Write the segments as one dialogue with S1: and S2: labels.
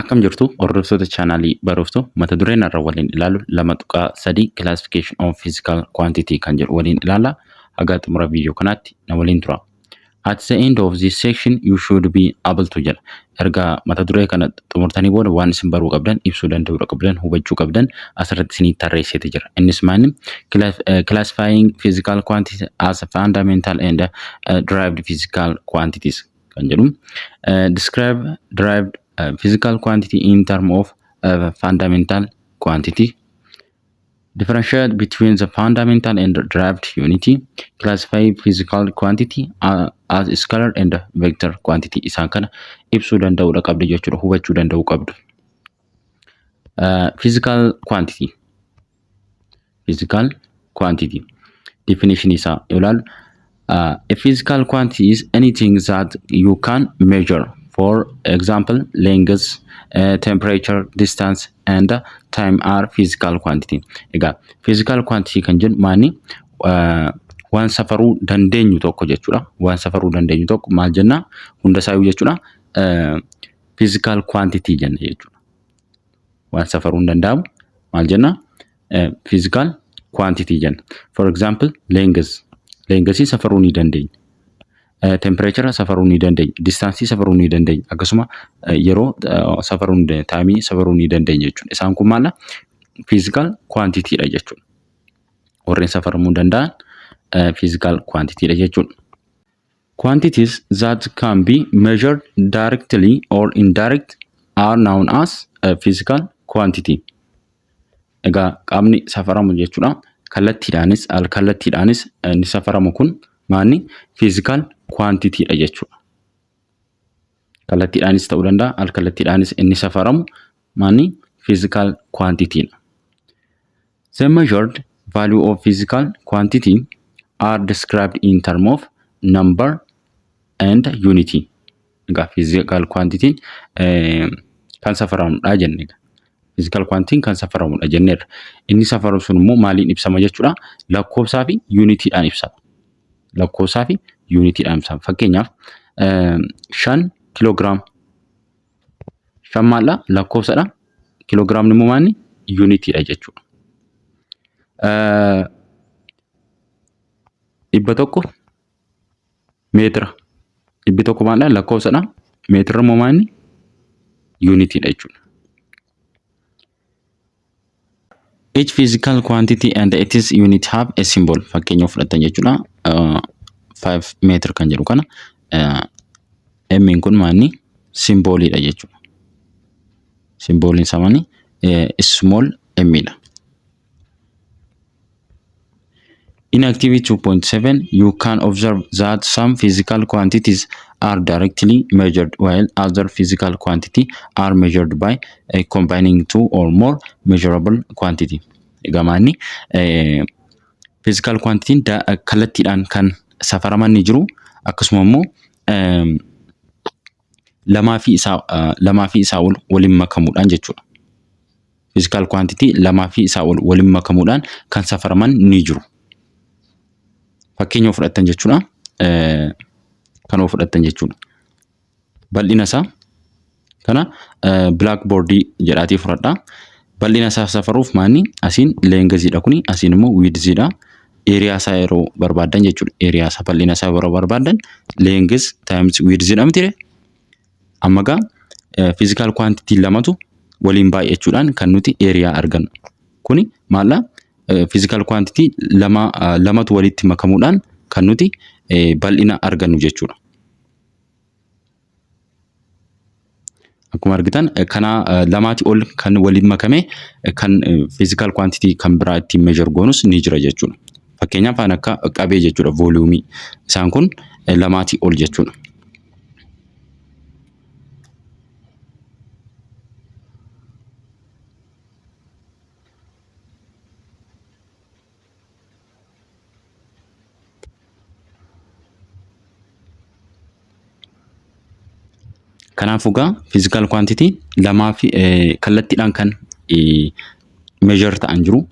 S1: Akkam jirtu hordoftoota chaanaalii Baruuftuu mata dureen har'a waliin ilaallu 2.3 Classification of Physical Quantity kan jedhu waliin ilaalla. Haga xumura viidiyoo kanaatti na waliin tura. At the end of this section you should be able to jedha. Erga mata duree kana xumurtanii booda waan isin baruu qabdan, ibsuu danda'uu qabdan, hubachuu qabdan asirratti isinii tarreesseeti jira. Innis maali? Classifying physical quantities as fundamental and derived physical quantities kan jedhu. Describe derived physical quantity in term of fundamental quantity. Differentiate between the fundamental and derived unity. Classify physical quantity as scalar and vector quantity. Isaan kana ibsuu danda'uudha qabdu jechuudha. Hubachuu danda'uu qabdu. Physical quantity. Physical quantity. Definition isaa yoo ilaallu a physical quantity is anything that you can measure. For example, length, temperature, distance and time are physical quantity. Egaa physical quantity kan jennu maani waan safaruu dandeenyu tokko jechuudha. Waan safaruu dandeenyu tokko maal jenna? Hunda isaayyuu jechuudha. Physical quantity jenna jechuudha. Waan safaruu hin danda'amu maal jenna? Physical quantity jenna. For example, length. Length safaruu ni dandeenya. Temperature safaruu ni dandeenya. Distance safaruu ni dandeenya. Akkasuma yeroo safaruu ni dandeenya. Taayimii safaruu ni dandeenya jechuudha. Isaan kun maala? Physical quantity dha jechuudha. Warreen safaramuu danda'an physical quantity dha jechuudha. Quantities that can be measured directly or indirect are known as physical quantity. Egaa qaamni safaramu jechuudha. Kallattiidhaanis al kallattiidhaanis inni safaramu kun maanni physical quantity dha jechuudha. Kallattiidhaanis ta'uu danda'a al kallattiidhaanis inni safaramu maanni physical quantity dha. The measured value of physical quantity are described in term of number and unity. Egaa physical quantity kan safaramudha jenne. Physical quantity kan safaramudha jenneerra. Inni safaramu sun immoo maaliin ibsama jechuudha? Lakkoofsaa fi unitiidhaan ibsama. Lakkoofsaa fi unitiidhaan ibsama. Fakkeenyaaf 5 kiloogiraam. 5 maaldha? Lakkoofsadha. Kiloogiraamni immoo maali? Unitiidha jechuudha. 100 meetira. 100 maaldha? Lakkoofsadha. Meetirri immoo maali? Unitiidha jechuudha. Each physical quantity and its unit have a symbol. Fakkeenya fudhatan jechuudha. 5 meter kan jedhu kana M'n kun maanni simbooliidha jechuudha. Simbooliin isaa maanni small m dha. In activity 2.7, you can observe that some physical quantities are directly measured while other physical quantity are measured by combining two or more measurable quantity. Egaa maanni physical quantity kallattiidhaan kan safaraman ni jiru akkasuma immoo lamaa fi isaa ol waliin makamuudhaan jechuudha. Physical quantity lamaa fi isaa ol waliin makamuudhaan kan safaraman ni jiru. Fakkeenya fudhattan jechuudha. Kan fudhattan jechuudha. Bal'ina isaa kana blackboardii jedhaatii fudhadha. Bal'ina isaa safaruuf maanni asiin leengaziidha kuni asiin immoo wiidziidha. Eeriyaa isaa yeroo barbaaddan jechuudha. Eeriyaa isaa bal'ina isaa yeroo barbaaddan leengiz times wiidziidha miti. Amma egaa physical quantity lamatu waliin baay'achuudhaan kan nuti eeriyaa argannu. Kuni maaldha? Physical quantity lamatu walitti makamuudhaan kan nuti bal'ina argannu jechuudha. Akkuma argitan kana lamaati ol kan waliin makame kan physical quantity kan biraa ittiin measure goonus ni jira jechuudha. Fakkeenyaaf kan akka qabee jechuudha vooliyuumii. Isaan kun lamaatii ol jechuudha. Kanaafuu egaa physical quantity lamaa fi kallattiidhaan kan measure ta'an jiru.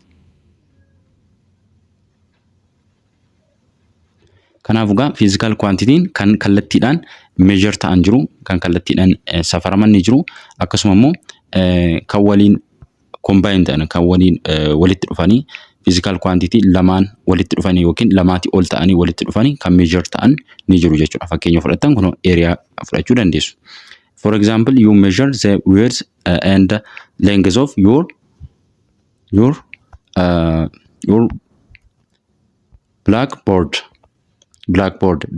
S1: Kanaaf egaa physical quantityn kan kallattiidhaan measure ta'an jiru, kan kallattiidhaan safaraman ni jiru. Akkasuma immoo kan waliin combine ta'an, kan waliin walitti dhufanii, physical quantity lamaan walitti dhufanii yookiin lamaatii ol ta'anii walitti dhufanii kan measure ta'an ni jiru jechuudha. Fakkeenya fudhattan kun area fudhachuu dandeessu. For example, you measure the width and length of your blackboard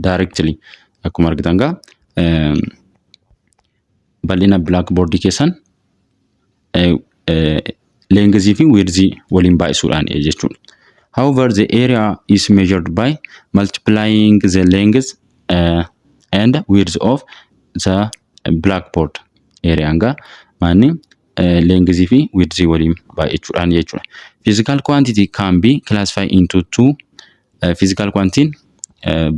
S1: directly. Akkuma argitan gaa bal'ina blackboardii keessan lengthii fi widthii waliin baay'isuudhaan jechuudha. However, the area is measured by multiplying the length and width of the blackboard. Areaan gaa maanni lengthii fi widthii waliin baay'achuudhaan jechuudha. Physical quantity can be classified into two. Physical quantity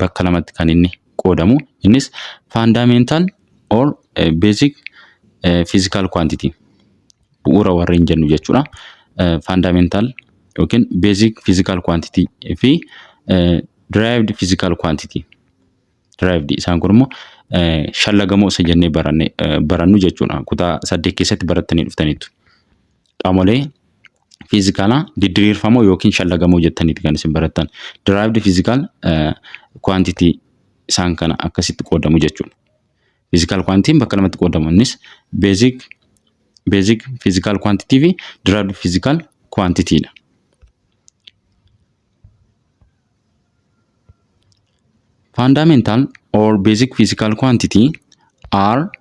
S1: bakka lamatti kan inni qoodamu. Innis fundamental or basic physical quantity, bu'uura warreen jennu jechuudha. Fundamental yookiin basic physical quantity fi derived physical quantity. Derived isaan kun immoo shallagamoo isa jennee barannu jechuudha. Kutaa 8 keessatti barattanii dhuftaniitu. Qaamolee fiizikaalaa didiriirfamoo yookiin shallagamoo jettaniiti kan isin barattan. Derived physical quantity isaan kana akkasitti qoodamu jechuudha. Physical quantity bakka lamatti qoodamu. Innis basic physical quantity fi derived physical quantity dha. Fundamental or basic physical quantity are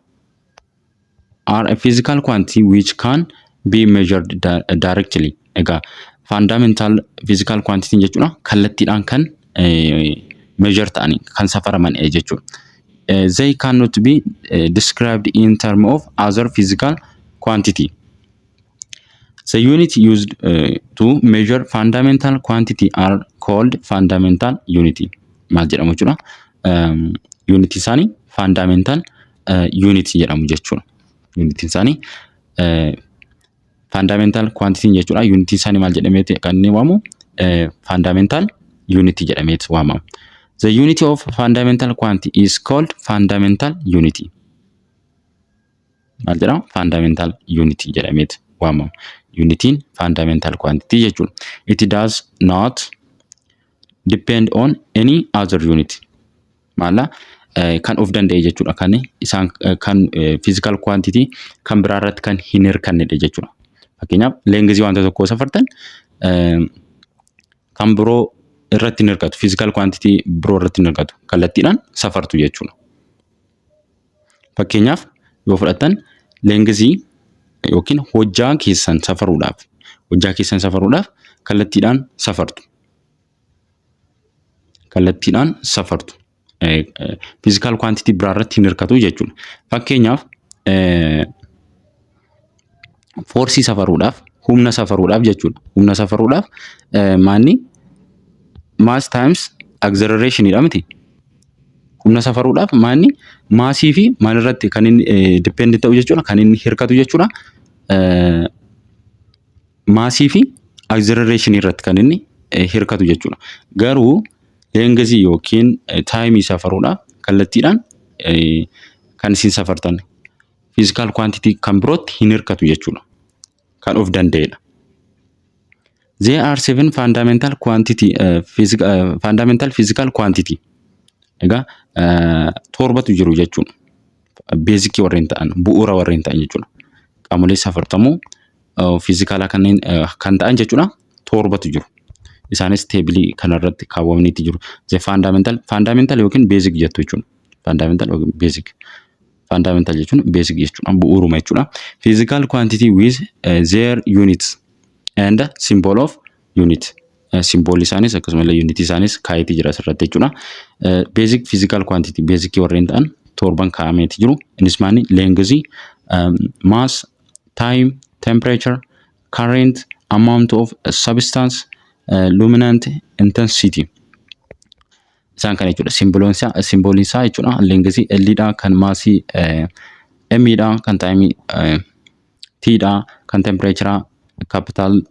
S1: a physical quantity which can be measured directly. Egaa fundamental physical quantity jechuudha kallattiidhaan kan measure ta'anii kan safaraman jechuudha. They cannot be described in term of other physical quantity. The unit used to measure fundamental quantity are called fundamental unit. Maal jedhamu jechuudha? Unit isaanii fundamental unit jedhamu jechuudha. Unit isaanii fundamental quantity jechuudha. Unit isaanii maal jedhameeti kan inni waamamu? Fundamental unit jedhameeti waamama. The unit of fundamental quantity is called fundamental unit. Maal jedhama? Fundamental unit jedhameeti waamama. Unitiin fundamental quantity jechuudha. It does not depend on any other unit. Maala kan of danda'e jechuudha. Kan isaan kan physical quantity kan biraa irratti kan hin hirkannedha jechuudha. Fakkeenyaaf, lengthii wanta tokkoo safartan kan biroo irratti hin hirkatu. Physical quantity biroo irratti hin hirkatu. Kallattiidhaan safartu jechuudha. Fakkeenyaaf yoo fudhattan, lengthii yookiin hojjaa keessan safaruudhaaf kallattiidhaan safartu. Kallattiidhaan safartu. Physical quantity biraa irratti hin hirkatu jechuudha. Fakkeenyaaf forceii safaruudhaaf, humna safaruudhaaf jechuudha. Humna safaruudhaaf maanni mass times acceleration dha miti? Humna safaruudhaaf maanni massii fi maalirratti kan inni depend ta'u jechuudha, kan inni hirkatu jechuudha. Massii fi acceleration irratti kan inni hirkatu jechuudha. Garuu lengthii yookiin timeii safaruudhaaf kallattiidhaan kan isin safartan physical quantity kan birootti hin hirkatu jechuudha. Kan of danda'edha. There are seven fundamental physical quantity. Egaa torbatu jiru jechuudha. Basicii warreen ta'an, bu'uura warreen ta'an jechuudha. Qaamolee safartamuu fiizikaalaa kanneen kan ta'an jechuudha. Torbatu jiru. Isaanis tableii kanarratti kaawwamaniiti jiru. The fundamental yookiin basic jettu jechuudha. Fundamental yookiin basic. Fundamental jechuun basic jechuudha. Bu'uuruma jechuudha. Physical quantity with their units and symbol of unit. Symbolli isaanis akkasumallee unitii isaanis kaayetii jira asirratti jechuudha. Basic physical quantity, basicii warreen ta'an torban kaa'ameeti jiru. Innis maali? Lengthii, mass, time, temperature, current, amount of substance, luminant intensity. Isaan kana jechuudha. Symboliin isaa jechuudha. Lengthii L dha, kan massii M dha, kan timeii T dha, kan temperature capital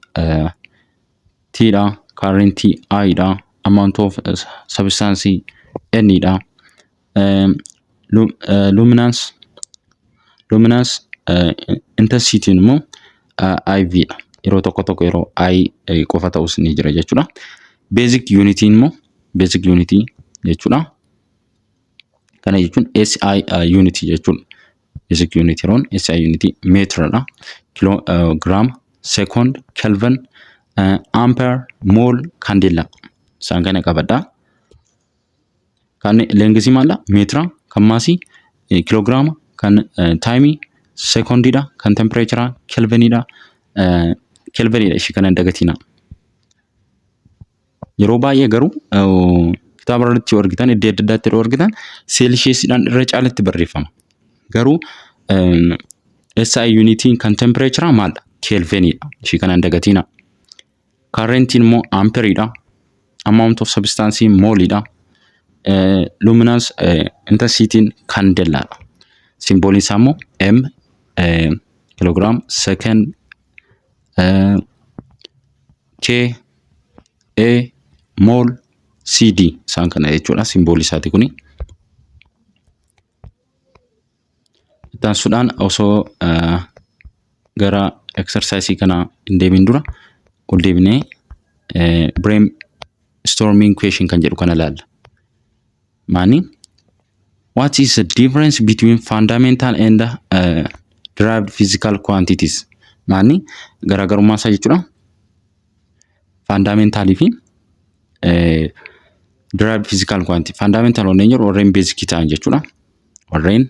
S1: T dha, current I dha, amount of substance N dha. Luminance intensityn immoo IV dha. Yeroo tokko tokko yeroo I qofa ta'us ni jira jechuudha. Basic unitiin immoo basic unitii jechuudha. Kana jechuun SI unit jechuudha. Basic unit yeroon SI unit meetiradha. Kiloogiraama, second, kelvin, ampere, mole, candela. Isaan kana qabadha. Kan lengthii maalla? Meetira, kan massii kiloogiraama, kan timeii sekondiidha, kan temperatureaa kelviniidha. Kelviniidha, ishii kana hin dagatina. Yeroo baay'ee garuu kitaaba irratti yoo argitan, iddoo adda addaatti yeroo argitan, Celsiusiidhaan irra caalatti barreeffama. Garuu SI unitiin kan temperatureaa maaldha? Kelviniidha. Ishii kana hin dagatina. Currentiin immoo amperiidha. Amount of substance mooliidha. Luminance intensityn candelaadha. Symboliin isaa immoo M, kiloogiraam, second, K, A, mole, CD, isaan kana jechuudha. Symbolii isaati kuni. Itti aansuudhaan osoo gara exerciseii kana hin deemin dura ol deebinee brainstorming question kan jedhu kana ilaalla. Maani? What is the difference between fundamental and derived physical quantities? Maani garaagarummaa isaa jechuudha. Fundamentalii fi derived physical quantity. Fundamental warreen jedhu warreen basicii ta'an jechuudha. Warreen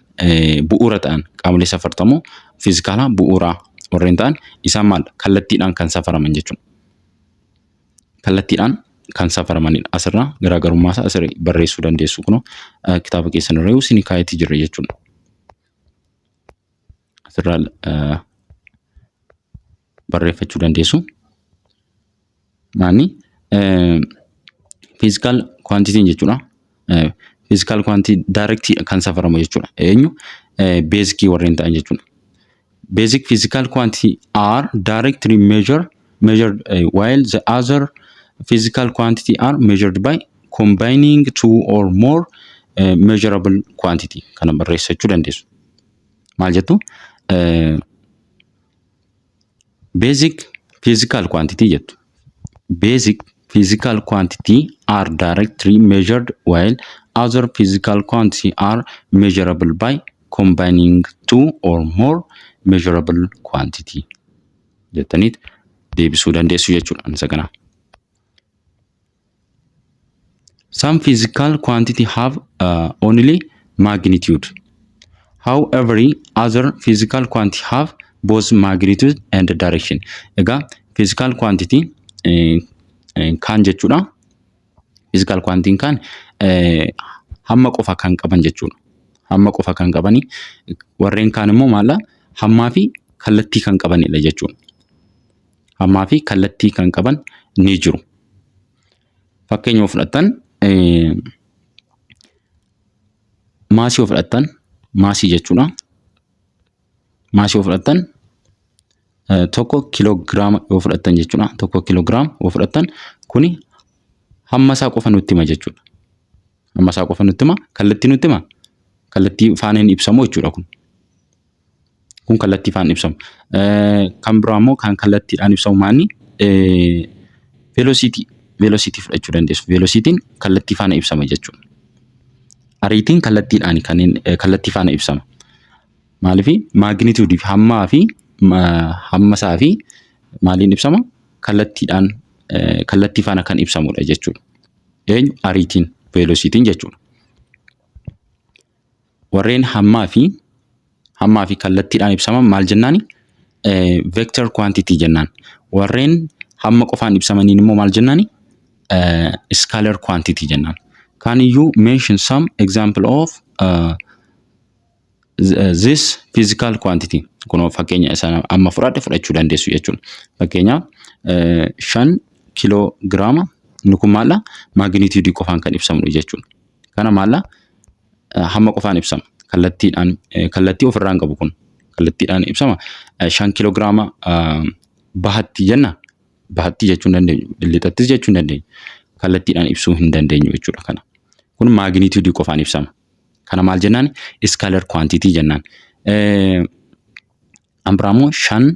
S1: bu'uura ta'an, qaamolee safartamoo fiizikaalaa bu'uuraa warreen ta'an, isaan maal kallattiidhaan kan safaraman jechuudha. Kallattiidhaan kan safaramanidha. Asirraa garaagarummaa isaa asirra barreessuu dandeessu, kunoo kitaaba keessan irra isin kaayetii jirra jechuudha. Asirraa barreeffachuu dandeessu. Maani physical quantityn jechuudha. Physical quantity directly kan safaramu jechuudha. Eenyu? Basicii warreen ta'an jechuudha. Basic physical quantity are directly measured, while the other physical quantity are measured by combining two or more measurable quantity. Kana barreessachuu dandeessu. Maal jettu? Basic physical quantity jettu. Basic physical quantity are directly measured, while other physical quantity are measurable by combining two or more measurable quantity jettaniit deebisuu dandeessu jechuudha isa kana. Some physical quantity have only magnitude. However, other physical quantity have both magnitude and direction. Egaa physical quantity kan jechuudha. Physical quantity kan hamma qofa kan qaban jechuudha. Hamma qofa kan qabanii, warreen kaan immoo maalla hammaa fi kallattii kan qabanidha jechuudha. Hammaa fi kallattii kan qaban ni jiru. Fakkeenya yoo fudhattan, massii yoo fudhattan, massii jechuudha. Massii yoo fudhattan, 1 kiiloogiraama yoo fudhattan jechuudha. 1 kiiloogiraama yoo fudhattan, kuni hamma isaa qofa nutti hima jechuudha. Hamma isaa qofa nutti hima. Kallattii nutti hima. Kallattii faana hin ibsamu jechuudha kun. Kun kallattii faana ibsamu. Kan biraa immoo kan kallattiidhaan ibsamu maanni? Velocity. Velocity fudhachuu dandeessu. Velocityn kallattii faana ibsama jechuudha. Ariitiin kallattiidhaan kan kallattii faana ibsama. Maaliif? Magnitudeii fi hammaa fi hamma isaa fi maaliin ibsama? Kallattiidhaan, kallattii faana kan ibsamudha jechuudha. Eenyu? Ariitiin, velocityn jechuudha. Warreen hammaa fi kallattiidhaan ibsaman maal jennaani? Vector quantity jennaan. Warreen hamma qofaan ibsamaniin immoo maal jennaani? Scalar quantity jennaan. Can you mention some example of this physical quantity? Kunoo fakkeenya isa amma fudhadhe fudhachuu dandeessu jechuudha. Fakkeenyaaf 5 kiiloo giraama, inni kun maalla? Magnitudeii qofaan kan ibsamudha jechuudha. Kana maalla? Hamma qofaan ibsama. Kallattiidhaan kallattii ofirraa hin qabu kun. Kallattiidhaan ibsama. 5 kiiloo giraama bahatti jenna. Bahatti jechuu hin dandeenyu. Lixattis jechuu hin dandeenyu. Kallattiidhaan ibsuu hin dandeenyu jechuudha kana. Kun magnitude qofaan ibsama. Kana maal jennaan? Scalar quantity jennaan. Kan biraa immoo 5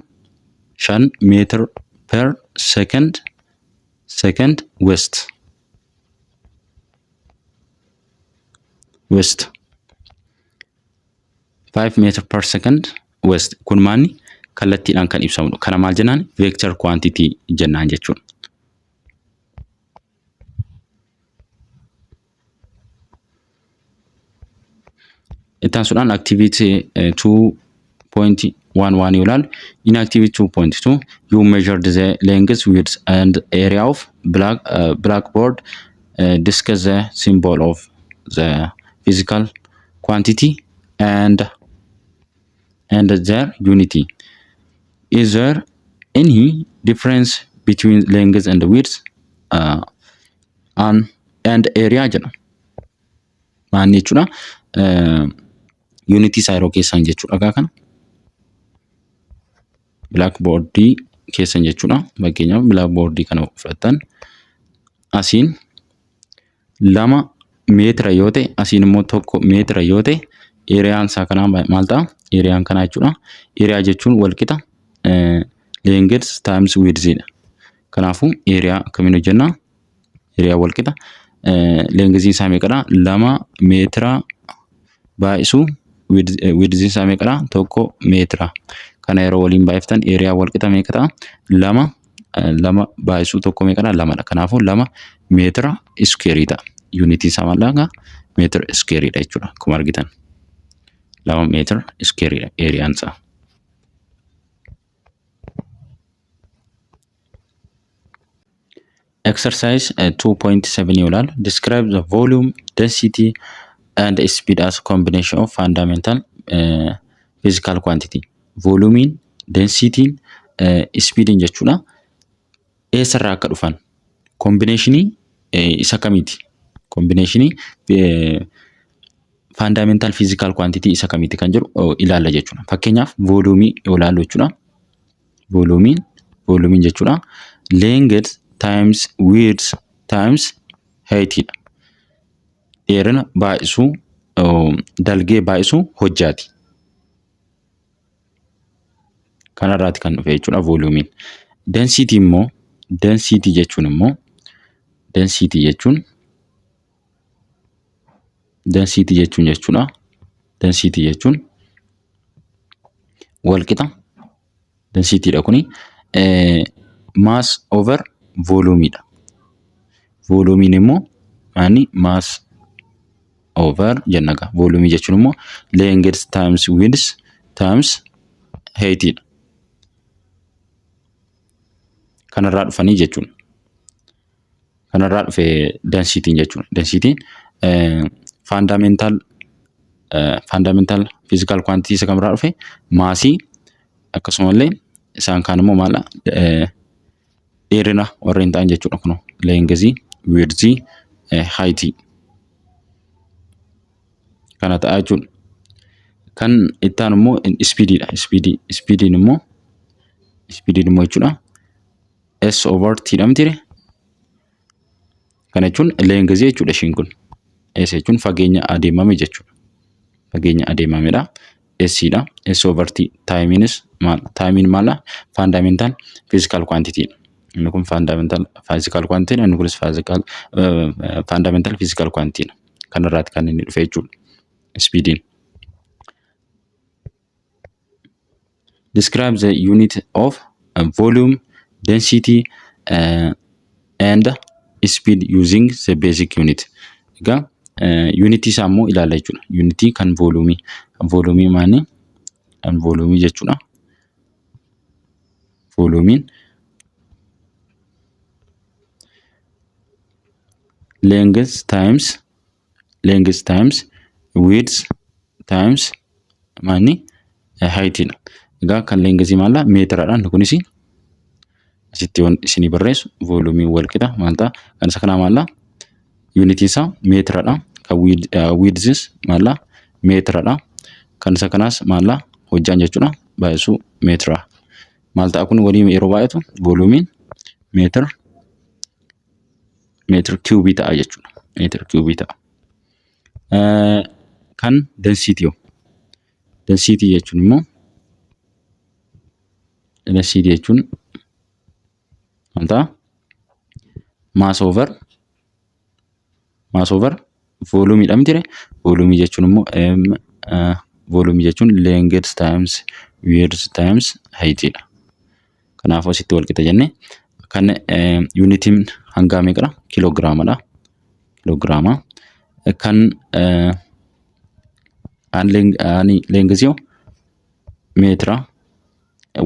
S1: meter per second west 5 meter per second west kun maanni kallattiidhaan kan ibsamudha. Kana maal jennaan? Vector quantity jennaan jechuudha. Itti aansuudhaan activity 2.11 yoo ilaalu, in activity 2.2 you measured the length, width and area of blackboard. Discuss the symbol of the physical quantity and their unity. Is there any difference between length and width and area jedha. Maanni jechuudha. Unitii isaa yeroo keessan jechuudha gaa kana. Blackboardii keessan jechuudha. Fakkeenyaaf blackboardii kana fudhattan asiin 2 meetira yoo ta'e, asiin immoo 1 meetira yoo ta'e, eeriyaan isaa kanaa maal ta'a? Eeriyaan kanaa jechuudha. Eeriyaa jechuun walqixa length times width dha. Kanaafuu eeriyaa akkamiin hojjenna? Eeriyaa walqixa lengthiin isaa meeqadha? 2 meetira baay'isuu widthiin isaa meeqadha? 1 meetira. Kana yeroo waliin baay'iftan eeriyaa walqixa meeqa ta'a? 2 2 baay'isuu 1 meeqadha? 2dha. Kanaafuu 2 meetira iskuweerii ta'a. Yuunitiin isaa maal dha? Meetira iskuweeriidha jechuudha. Akkuma argitan 2 meetira iskuweeriidha eeriyaan isaa. Exercise 2.7 yoo ilaalu, describe the volume, density and speed as combination of fundamental physical quantity. Volumiin, densitiin, speediin jechuudha. Eessarraa akka dhufan? Combinationii isa kamiiti? Combinationii fundamental physical quantity isa kamiiti kan jedhu ilaalla jechuudha. Fakkeenyaaf voluumii yoo ilaallu jechuudha. Voluumiin jechuudha. Length times width times height dha. Dheerina baay'isuu dalgee baay'isuu hojjaati. Kanarraati kan dhufe jechuudha voluumiin. Density immoo density jechuun immoo density jechuun density jechuun jechuudha. Density jechuun walqixa densitiidha kuni mass over voluumiidha. Voluumiin immoo maani mass over jenna gaa. Voluumii jechuun immoo length times width times height dha. Kanarraa dhufanii jechuudha. Kanarraa dhufe densitiin jechuudha. Densitiin fundamental physical quantity isa kamirraa dhufe? Maasii, akkasumallee isaan kaan immoo maala dheerina warreen ta'an jechuudha, kunoo leengezii, wiidzii, haayitii kana ta'a jechuudha. Kan itti aanu immoo ispiidiidha. Ispiidiin immoo jechuudha S over T dha mitiire? Kana jechuun leengezii jechuudha ishiin kun. S jechuun fageenya adeemame jechuudha. Fageenya adeemamedha. S dha. S over T. Taayimiinis maal? Taayimiin maala? Fundamental physical quantity dha. Inni kun fundamental physical quantity dha. Inni kunis physical fundamental physical quantity dha. Kanarraati kan inni dhufe jechuudha. Speediin. Describe the unit of volume, density and speed using the basic unit. Egaa unitii isaa immoo ilaalla jechuudha. Unitii kan vooluumii. Kan vooluumii maani? Kan vooluumii jechuudha. Vooluumiin length times width times maani height dha. Egaa kan length maala meetiradha. Inni kunis asitti yoon isinii barreessu vooluumiin wal qixa maal ta'a? Kan isa kanaa maala? Yuunitiin isaa meetiradha. Kan widthis maala? Meetiradha. Kan isa kanaas maala? Hojjaan jechuudha. Baay'isuu meetira. Maal ta'a kun waliin yeroo baay'atu vooluumiin meetira kiubii ta'a jechuudha. Meetira kiubii ta'a. Kan density hoo? Density jechuun immoo, density jechuun maal ta'a? Mass over volume dha miti? Volume jechuun immoo, volume jechuun length times width times height dha. Kanaafuu asitti wal qixa jennee kan yuunitiin hangaa meeqadha? Kiiloogiraamadha. Kiiloogiraama. Kan lengthii hoo? Meetira.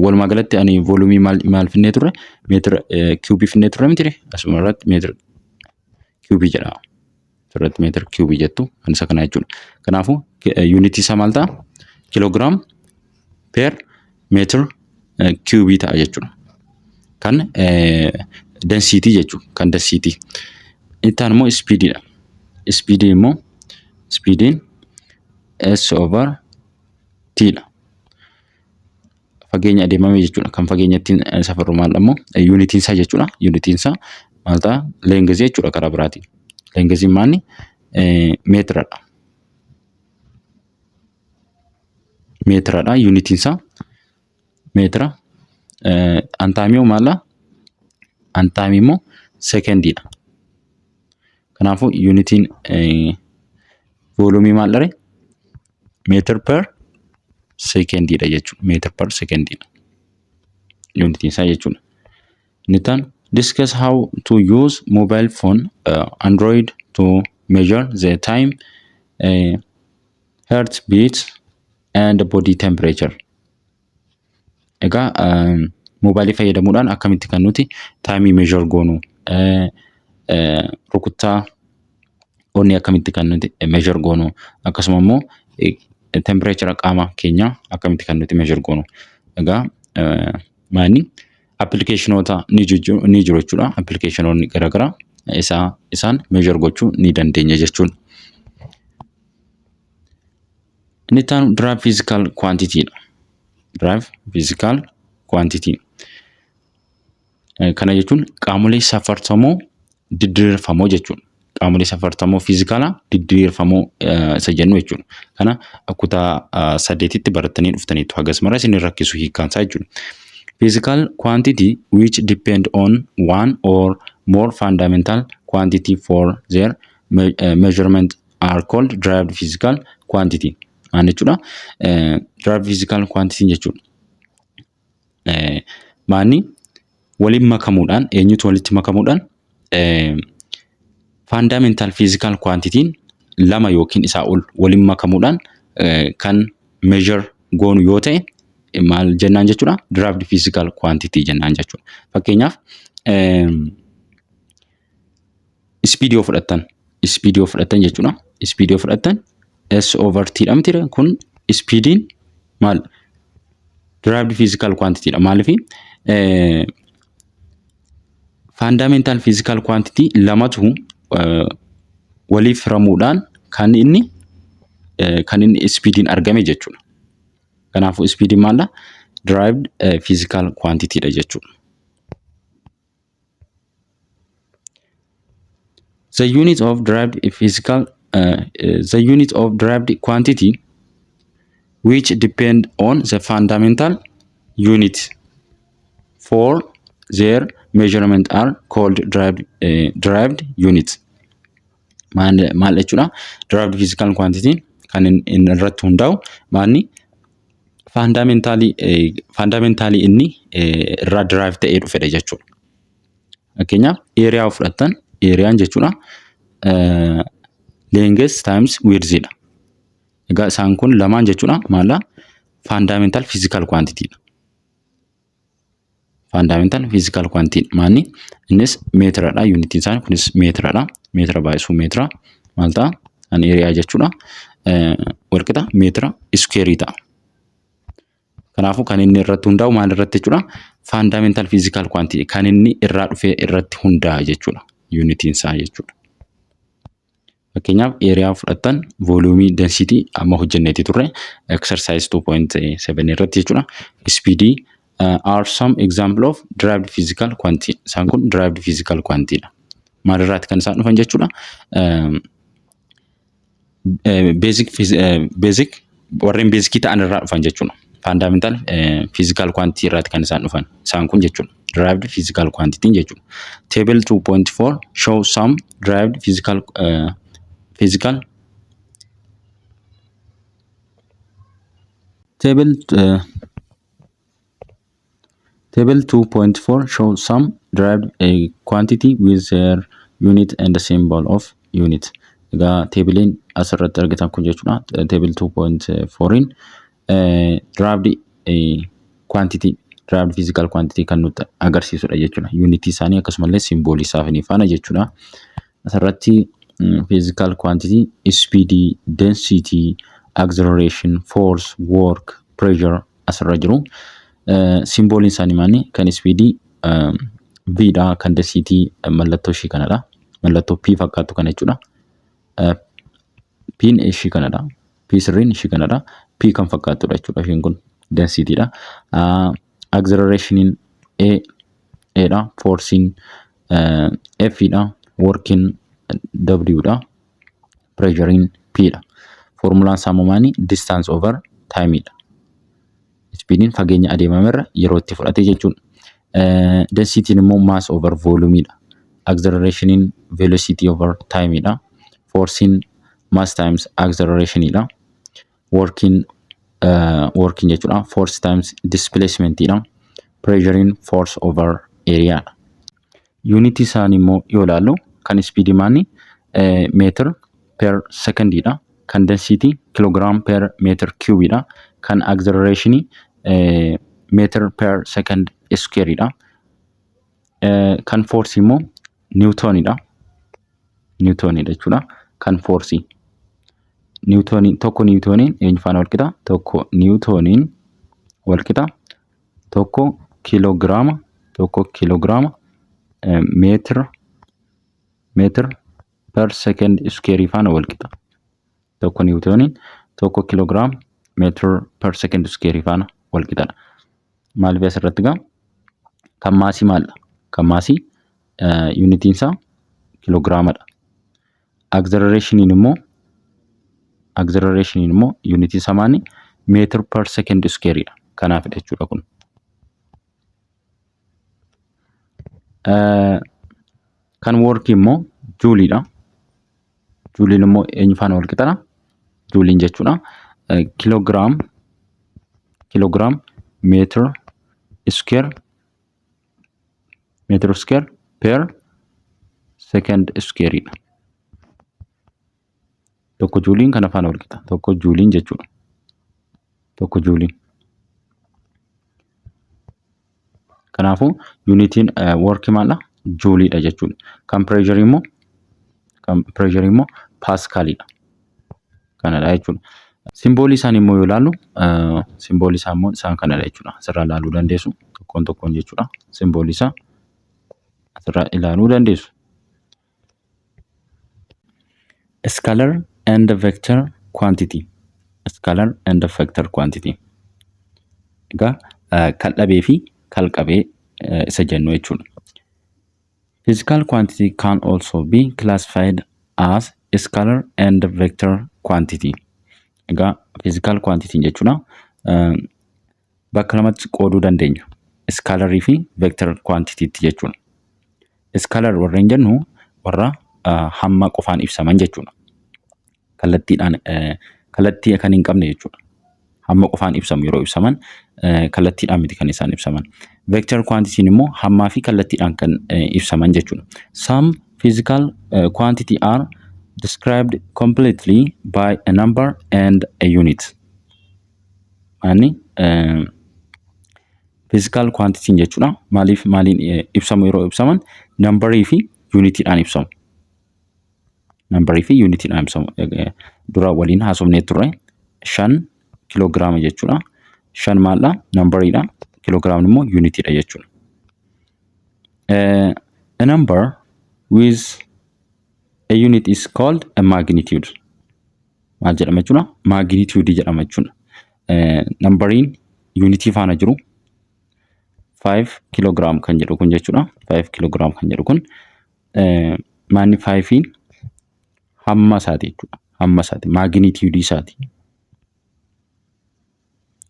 S1: Walumaa galatti ani volumeii maal maal finnee turre? Meetira kiubii finnee turre miti? Asuma irratti meetira kiubii jedha. Asirratti meetira kiubii jettu kan isa kana jechuudha. Kanaafuu yuunitii isaa maal ta'a? Kilogram per meter cubeii ta'a jechuudha. Kan density jechuudha. Kan density. Itti aanu immoo speediidha. Speedii immoo, speediin S over T dha. Fageenya adeemame jechuudha. Kan fageenya ittiin safarru maal immoo yuunitiin isaa jechuudha. Yuunitiin isaa maal ta'a? Lengthii jechuudha karaa biraatiin. Lengthiin maanni? Meetiradha. Meetiradha yuunitiin isaa meetira. An timeii hoo maal? An timeii immoo sekendiidha. Kanaafuu yuunitiin volumeii maal dha? Meter per sekendiidha jechuudha. Meter per sekendiidha. Yuunitiin isaa jechuudha. Inni itti aanu, discuss how to use mobile phone Android to measure the time, heartbeat and body temperature. Egaa moobaayilii fayyadamuudhaan akkamitti kan nuti timeii measure goonu, rukuttaa onnee akkamitti kan nuti measure goonu, akkasuma immoo temperature qaama keenyaa akkamitti kan nuti measure goonu. Egaa maanni applicationoota ni jiru jechuudha. Applicationoonni garaagaraa isaan measure gochuu ni dandeenya jechuudha. Inni itti aanu derived physical quantity dha. Derived physical quantity. Kana jechuun qaamolee safartamoo didiriirfamoo jechuudha. Qaamolee safartamoo fiizikaalaa didiriirfamoo isa jennu jechuudha. Kana kutaa 8tti barattanii dhuftaniitu, hagas mara isin rakkisu hiikkaan isaa jechuudha. Physical quantity which depend on one or more fundamental quantity for their measurement are called derived physical quantity. Maal jechuudha? Derived physical quantity jechuudha. Maanni waliin makamuudhaan, eenyutu walitti makamuudhaan? Fundamental physical quantityin lama yookiin isaa ol waliin makamuudhaan kan measure goonu yoo ta'e maal jennaan jechuudha? Derived physical quantity jennaan jechuudha. Fakkeenyaaf speed yoo fudhattan, speed yoo fudhattan jechuudha. Speed yoo fudhattan S over T dha miti? Kun speediin maal? Derived physical quantity dha. Maaliif? Fundamental physical quantity lamatu waliif hiramuudhaan kan inni speediin argame jechuudha. Kanaafuu speediin maal? Derived physical quantity dha jechuudha. The unit of derived quantity which depend on the fundamental unit for their measurement are called derived unit. Maal jechuudha? Derived physical quantity kan inni irratti hundaa'u maanni? Fundamentalii inni irraa derive ta'ee dhufedha jechuudha. Fakkeenyaaf area yoo fudhattan, areaan jechuudha length times width dha. Egaa isaan kun lamaan jechuudha maala? Fundamental physical quantity dha. Fundamental physical quantity maanni? Innis meetiradha. Yuunitiin isaa kunis meetiradha. Meetira baay'isuu meetira maal ta'a? An area jechuudha. Walqixa meetira squareii ta'a. Kanaafuu kan inni irratti hundaa'u maal irratti jechuudha? Fundamental physical quantity kan inni irraa dhufee irratti hundaa'a jechuudha. Yuunitiin isaa jechuudha. Fakkeenyaaf area fudhattan, volumeii, density amma hojjenneeti turre exercise 2.7 irratti jechuudha. Speedii are some example of derived physical quantity. Isaan kun derived physical quantity dha. Maalirraati kan isaan dhufan jechuudha? Basic basic warreen basicii ta'an irraa dhufan jechuudha. Fundamental physical quantity irraati kan isaan dhufan isaan kun jechuudha. Derived physical quantity jechuudha. Table 2.4 show some derived physical table 2.4 show some derived quantity with their unit and the symbol of unit. Egaa tableiin asirratti argitan kun jechuudha. Table 2.4 derived quantity, derived physical quantity kan nutti agarsiisudha jechuudha. Unitii isaanii akkasumallee symbolii isaanii faana jechuudha. Asirratti physical quantity speed, density, acceleration, force, work, pressure asirra jiru. Symboliin isaanii maali? Kan speedii V dha. Kan density mallattoo ishii kanadha. Mallattoo P fakkaattu kana jechuudha. P'n ishii kanadha. P sirriin ishii kanadha. P kan fakkaattudha jechuudha ishiin kun densityidha. Accelerationiin A A dha. Forcein F dha. Workiin W dha. Pressurein P dha. Formulaan isaa immoo maali? Distance over time dha. Speediin fageenya adeemamerra yeroo itti fudhate jechuudha. Densityin immoo mass over volume dha. Accelerationiin velocity over time dha. Forcein mass times acceleration dha. Workiin jechuudha. Force times displacement dha. Pressurein force over area dha. Unitii isaanii immoo yoo ilaallu, kan speedii maali? Meter per secondiidha. Kan density kilogram per meter cubeiidha. Kan accelerationii meter per second squareidha. Kan force immoo newtonidha. Newtonidha jechuudha. Kan force. Newtonii 1 newtoniin eenyu faana wal qixa? 1 newtoniin wal qixa 1 kiloogiraama meter per second square faana wal qixa. 1 newtoniin 1 kilogram meter per second square faana wal qixadha. Maaliif asirratti gaa kan massii maalidha? Kan massii unitiin isaa kiloogiraamadha. Accelerationiin immoo unitiin isaa maali? Meter per second squareidha. Kanaafidha jechuudha kun. Kan workii immoo juuliidha. Juuliin immoo eenyu faana wal qixadha? Juuliin jechuudha. Kilogram meter square per second squareidha. 1 juuliin kana faana wal qixa. 1 juuliin jechuudha. 1 juuliin. Kanaafuu unitiin workii maalidha? Juuliidha jechuudha. Kan pressureii immoo paaskaaliidha. Kanadha jechuudha. Symbolii isaanii immoo yoo ilaallu, symbolii isaa immoo isaan kanadha jechuudha. Asirraa ilaaluu dandeessu tokkoon tokkoon jechuudha. Symbolii isaa asirraa ilaaluu dandeessu. Scalar and vector quantity. Scalar and vector quantity. Egaa kal-dhabee fi kal-qabee isa jennu jechuudha. Physical quantity can also be classified as scalar and vector quantity. Egaa physical quantity jechuudha. Bakka lamatti qooduu dandeenya. Scalarii fi vector quantity jechuudha. Scalar warreen jennu warra hamma qofaan ibsaman jechuudha. Kallattiidhaan kallattii kan hin qabne jechuudha. Hamma qofaan ibsamu, yeroo ibsaman kallattiidhaan miti kan isaan ibsaman. Vector quantity immoo hammaa fi kallattiidhaan kan ibsaman jechuudha. Some physical quantity are described completely by a number and a unit. Maanni physical quantity jechuudha. Maaliif maaliin ibsamu? Yeroo ibsaman numberii fi unitiidhaan ibsamu. Numberii fi unitiidhaan ibsamu. Dura waliin haasofnee turre, 5 kiloogiraama jechuudha. 5 maaldha? Numberiidha. Kiloogiraamni immoo unitiidha jechuudha. A number with a unit is called a magnitude. Maal jedhama jechuudha? Magnitude jedhama jechuudha. Numberiin unitii faana jiru 5 kiloogiraam kan jedhu kun jechuudha. 5 kiloogiraam kan jedhu kun maanni 5 hamma isaati jechuudha. Hamma isaati. Magnitude isaati.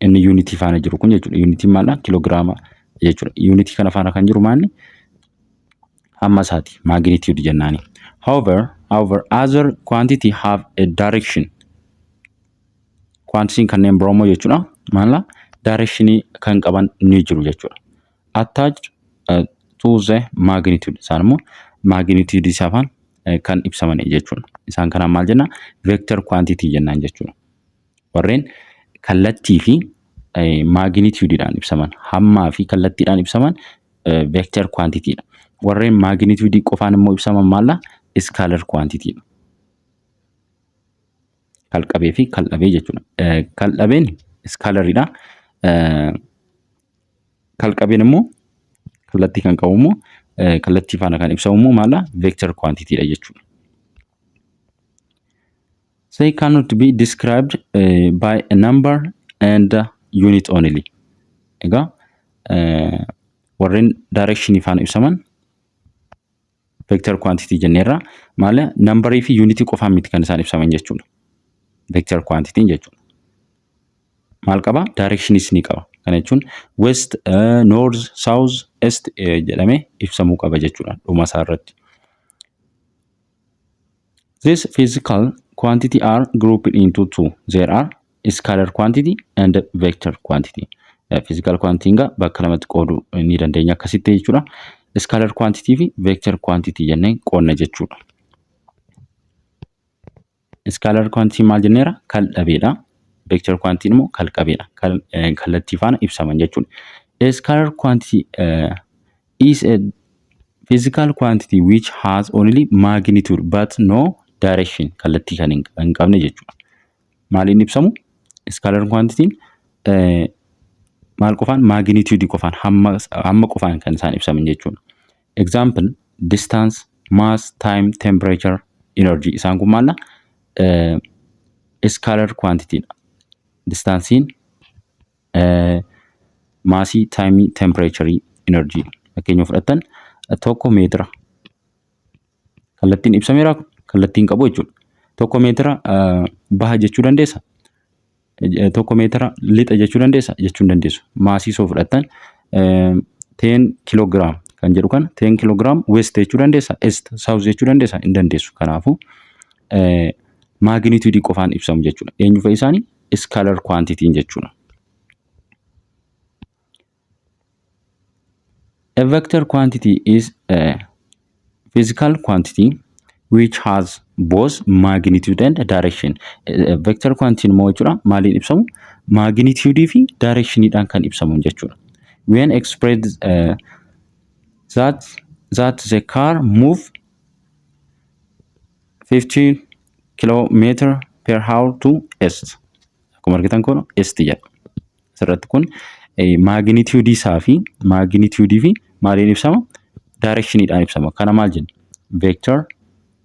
S1: Inni yuunitii faana jiru kun jechuudha. Yuunitiin maaldha? Kiloogiraama jechuudha. Yuunitii kana faana kan jiru maalni? Hamma isaati. Magnitude jennaani. However, other quantity have a direction. Quantity kanneen biroo immoo jechuudha. Maala? Directionii kan qaban ni jiru jechuudha. Attached to the magnitude. Isaan immoo magnitude isaa faana kan ibsaman jechuudha. Isaan kanaan maal jenna? Vector quantity jennaan jechuudha. Warreen kallattii fi magnitudeidhaan ibsaman, hammaa fi kallattiidhaan ibsaman vector quantity dha. Warreen magnitude qofaan immoo ibsaman maalla? Scalar quantity dha. Kalqabee fi kaldhabee jechuudha. Kaldhabeen scalaridha. Kalqabeen immoo kallattii kan qabu immoo kallattii faana kan ibsamu immoo maalla? Vector quantity dha jechuudha. They cannot be described by a number and unit only. Egaa warreen directionii faana ibsaman vector quantity jenneerra. Maali? Numberii fi unitii qofaan miti kan isaan ibsaman jechuudha. Vector quantity jechuudha. Maal qaba? Directionis ni qaba. Kana jechuun west, north, south, east jedhamee ibsamuu qaba jechuudha dhuma isaa irratti. This physical quantity are grouped into two. There are scalar quantity and vector quantity. Physical quantity egaa bakka lamatti qooduu ni dandeenya akkasitti jechuudha. Scalar quantity fi vector quantity jennee qoodna jechuudha. Scalar quantity maal jenneera? Kal dhabeedha. Vector quantity immoo kal qabeedha. Kallattii faana ibsaman jechuudha. Scalar quantity is a physical quantity which has only magnitude but no direction, kallattii kan hin qabne jechuudha. Maaliin ibsamu? Scalar quantity maal qofaan? Magnitude qofaan, hamma qofaan kan isaan ibsaman jechuudha. Example: distance, mass, time, temperature, energy. Isaan kun maalla? Scalar quantity dha. Distanceiin, massii, timeii, temperatureii, energy. Fakkeenya fudhattan, 1 meetira. Kallattiin ibsameera? Kallattiin qabu jechuudha. 1 meetira baha jechuu dandeessa? 1 meetira lixa jechuu dandeessa? Jechuu hin dandeessu. Massii soo fudhattan, 10 kilogram kan jedhu kana 10 kilogram west jechuu dandeessa? East, south jechuu dandeessa? Hin dandeessu. Kanaafuu magnitudeii qofaan ibsamu jechuudha. Eenyu fa'i isaanii? Scalar quantityn jechuudha. A vector quantity is a physical quantity which has both magnitude and direction. Vector quantity immoo jechuudha maaliin ibsamu? Magnitude fi directioniidhaan kan ibsamu jechuudha. When expressed that the car move 15 kilometer per hour to east. Akkuma argitan kun east jedha. Asirratti kun magnitude isaa fi magnitude fi maaliin ibsama? Directioniidhaan ibsama. Kana maal jenna? Vector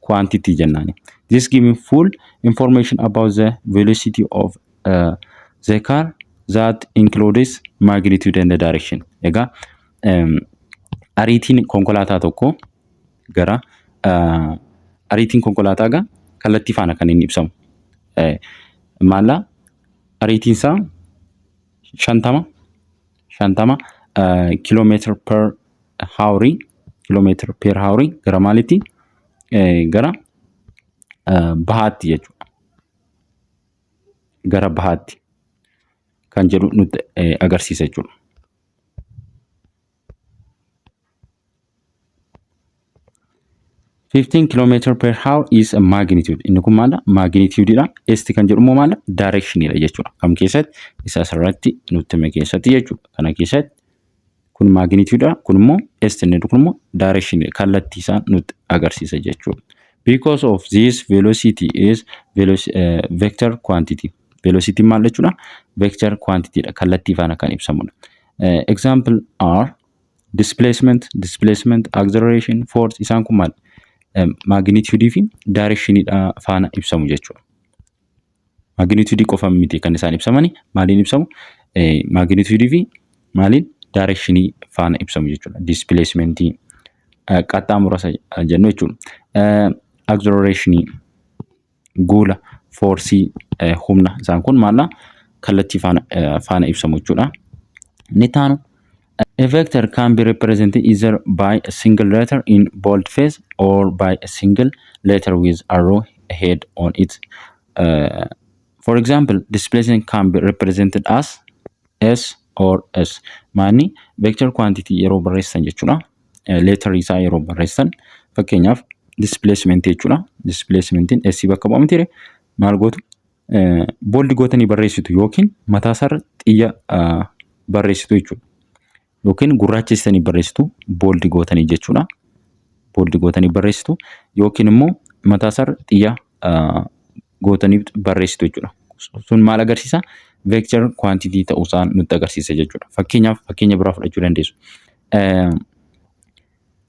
S1: quantity jennaani. This giving full information about the velocity of the car that includes magnitude and the direction. Egaa ariitiin konkolaataa tokko gara ariitiin konkolaataa egaa kallattii faana kan inni ibsamu. Maallaa ariitiin isaa 50 kilometer per hourii, kilometer per hourii gara maalitti? Gara bahaatti jechuudha. Gara bahaatti kan jedhu nutti agarsiisa jechuudha. 15 kilometer per hour is a magnitude. Inni kun maala? Magnitude dha. East kan jedhu immoo maala? Direction dha jechuudha. Kam keessatti? Isa asirratti nutti hime keessatti jechuudha. Kana keessatti kun magnitude dha. Kun immoo east, inni kun immoo direction, kallattii isaa nutti agarsiisa jechuudha. Because of this, velocity is vector quantity. Velocity maal jechuudha? Vector quantity dha. Kallattii faana kan ibsamudha. Example are displacement, acceleration, force. Isaan kun maal? Magnitude fi directionidha faana ibsamu jechuudha. Magnitude qofa miti kan isaan ibsamani. Maaliin ibsamu? Magnitude fi maaliin? Directionii faana ibsamu jechuudha. Displacementii qaxxaamura jennu jechuudha. Accelerationii, guula Force, humna, isaan kun maalla kallattii faana ibsamu jechuudha. Inni itti A vector can be represented either by a single letter in boldface or by a single letter with arrow head on it. For example, displacement can be represented as S or S. Maanni vector quantity yeroo barreessan jechuudha. Letter isaa yeroo barreessan, fakkeenyaaf displacement jechuudha. Displacementiin S bakka bu'aa miti, maal gootu? Bold gootanii barreessitu yookiin mataa isaarra xiyya barreessitu jechuudha. Yookiin gurraachessitanii barreessitu, bold gootanii jechuudha. Bold gootanii barreessitu yookiin immoo mataa isaarra xiyya gootanii barreessitu jechuudha. Sun maal agarsiisa? Vector quantity ta'uusaa nutti agarsiisa jechuudha. Fakkeenyaaf, fakkeenya biraa fudhachuu dandeessu.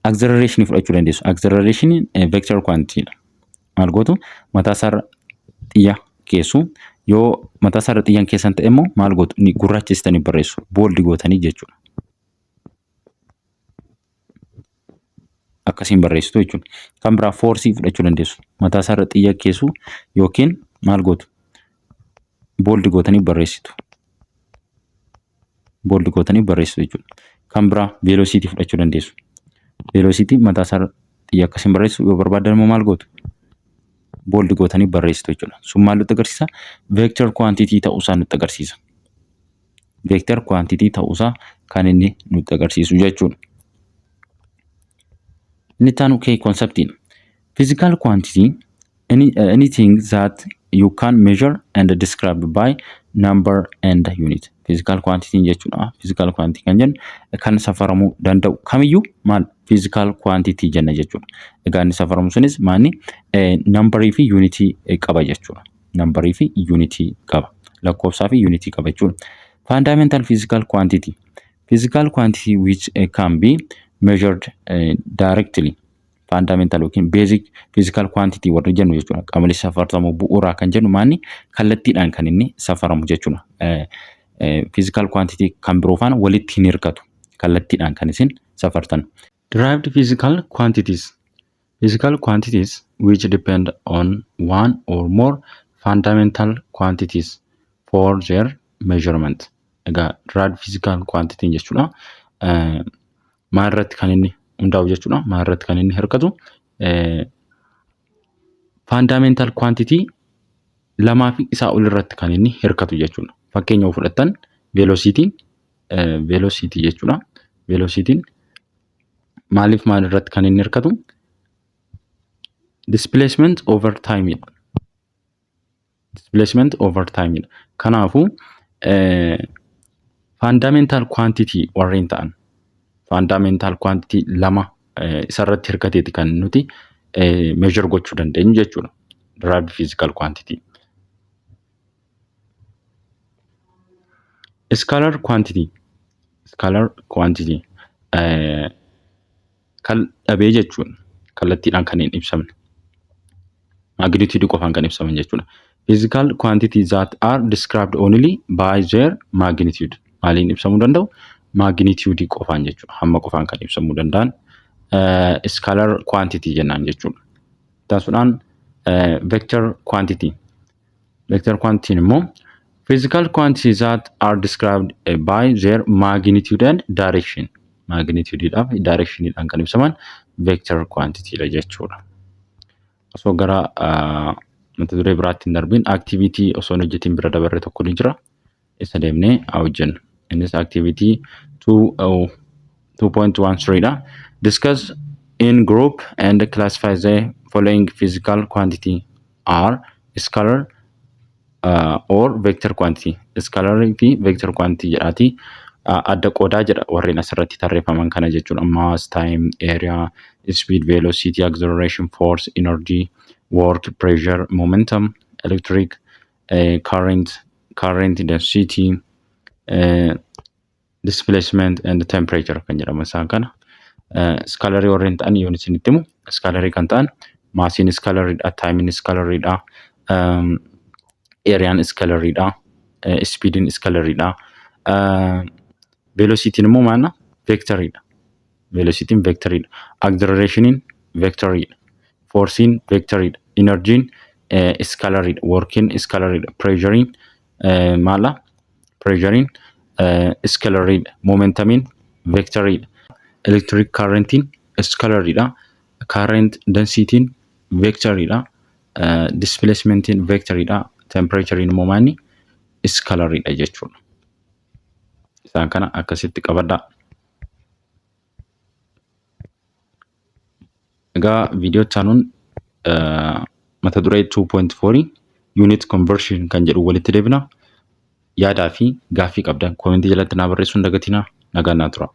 S1: Acceleration fudhachuu dandeessu. Acceleration vector quantity dha. Maal gootu? Mataa isaarra xiyya keessu. Yoo mataa isaarra xiyyaan keessan ta'e immoo maal gootu? Ni gurraachessitanii barreessu. Bold gootanii jechuudha. Akkasiin barreessitu jechuudha. Kan biraa force fudhachuu dandeessu. Mataa isaarra xiyya keessu yookiin maal gootu? Bold gootanii barreessitu. Bold gootanii barreessitu jechuudha. Kan biraa velocity fudhachuu dandeessu. Velocity mataa isaarra xiyya akkasiin barreessu, yoo barbaadan immoo maal gootu? Bold gootanii barreessitu jechuudha. Sun maal nutti agarsiisa? Vector quantity ta'uusaa nutti agarsiisa. Vector quantity ta'uusaa kan inni nutti agarsiisu jechuudha. Inni itti aanu key conceptiin. Physical quantity, anything that you can measure and describe by number and unit. Physical quantity jechuudha. Physical quantity kan jennu kan safaramuu danda'u kamiyyuu maal physical quantity jenna jechuudha. Egaa inni safaramu sunis maanni numberii fi unitii qaba jechuudha. Numberii fi unitii qaba. Lakkoofsaa fi unitii qaba jechuudha. Fundamental physical quantity. Physical quantity which can be measured directly. Fundamental yookiin basic physical quantity warri jennu jechuudha. Qaamolee safartamuu bu'uuraa kan jennu maanni kallattiidhaan kan inni safaramu jechuudha. Physical quantity kan biroo faana walitti hin hirkatu. Kallattiidhaan kan isin safartan. Derived physical quantities. Physical quantities which depend on one or more fundamental quantities for their measurement. Egaa derived physical quantity jechuudha. Maal irratti kan inni hundaa'u jechuudha? Maal irratti kan inni hirkatu? Fundamental quantity lamaa fi isaa ol irratti kan inni hirkatu jechuudha. Fakkeenya yoo fudhattan velocity jechuudha. Velocityn maaliif maal irratti kan inni hirkatu? Displacement over time dha. Displacement over time dha. Kanaafuu fundamental quantity warreen ta'an, fundamental quantity lama isarratti hirkateeti kan nuti measure gochuu dandeenyu jechuudha. Derived physical quantity. Scalar quantity. Scalar quantity kan dhabee jechuudha. Kallattiidhaan kan hin ibsamne. Magnitude qofaan kan ibsaman jechuudha. Physical quantity that are described only by their magnitude. Maaliin ibsamuu danda'u? Magnitude qofaan jechuudha. Hamma qofaan kan ibsamuu danda'an scalar quantity jennaan jechuudha. Taasisuudhaan vector quantity. Vector quantity immoo physical quantities that are described by their magnitude and direction. Magnitude-dhaaf direction-dhaan kan ibsaman vector quantity dha jechuudha. Osoo gara mata duree biraatti hin darbiin activity osoo hin hojjetiin bira dabarre tokko ni jira. Isa deemnee haa hojjennu. Innis activity 2.13 dha. Discuss in group and classify the following physical quantity are scalar or vector quantity. Scalar fi vector quantity jedhaati adda qoodaa jedha, warreen asirratti tarreeffaman kana jechuudha. Mass, time, area, speed, velocity, acceleration, force, energy, work, pressure, momentum, electric current, current density, displacement and temperature kan jedhaman isaan kana. Scalarii warreen ta'an yoon isinitti himu, scalarii kan ta'an massiin scalariidha, timeiin scalariidha, areaan scalariidha, speediin scalariidha. Velocityn immoo maal? Vectoriidha. Velocityn vectoriidha. Accelerationiin vectoriidha. Forceiin vectoriidha. Energyn Scalariidha. Workiin scalariidha. Pressureiin maala? Pressureiin scalariidha. Momentumiin vectoriidha. Electric currentiin scalariidha. Current densityn vectoriidha. Displacementiin vectoriidha. Temperatureiin immoo maali? Scalariidha jechuudha. Isaan kana akkasitti qabadhaa. Egaa viidiyoo itti aanuun mata duree 2.4 unit conversion kan jedhu walitti deebina. Yaadaa fi gaaffii qabdan commentii jalatti naa barreessuu hin dagatinaa. Nagaan naa tura.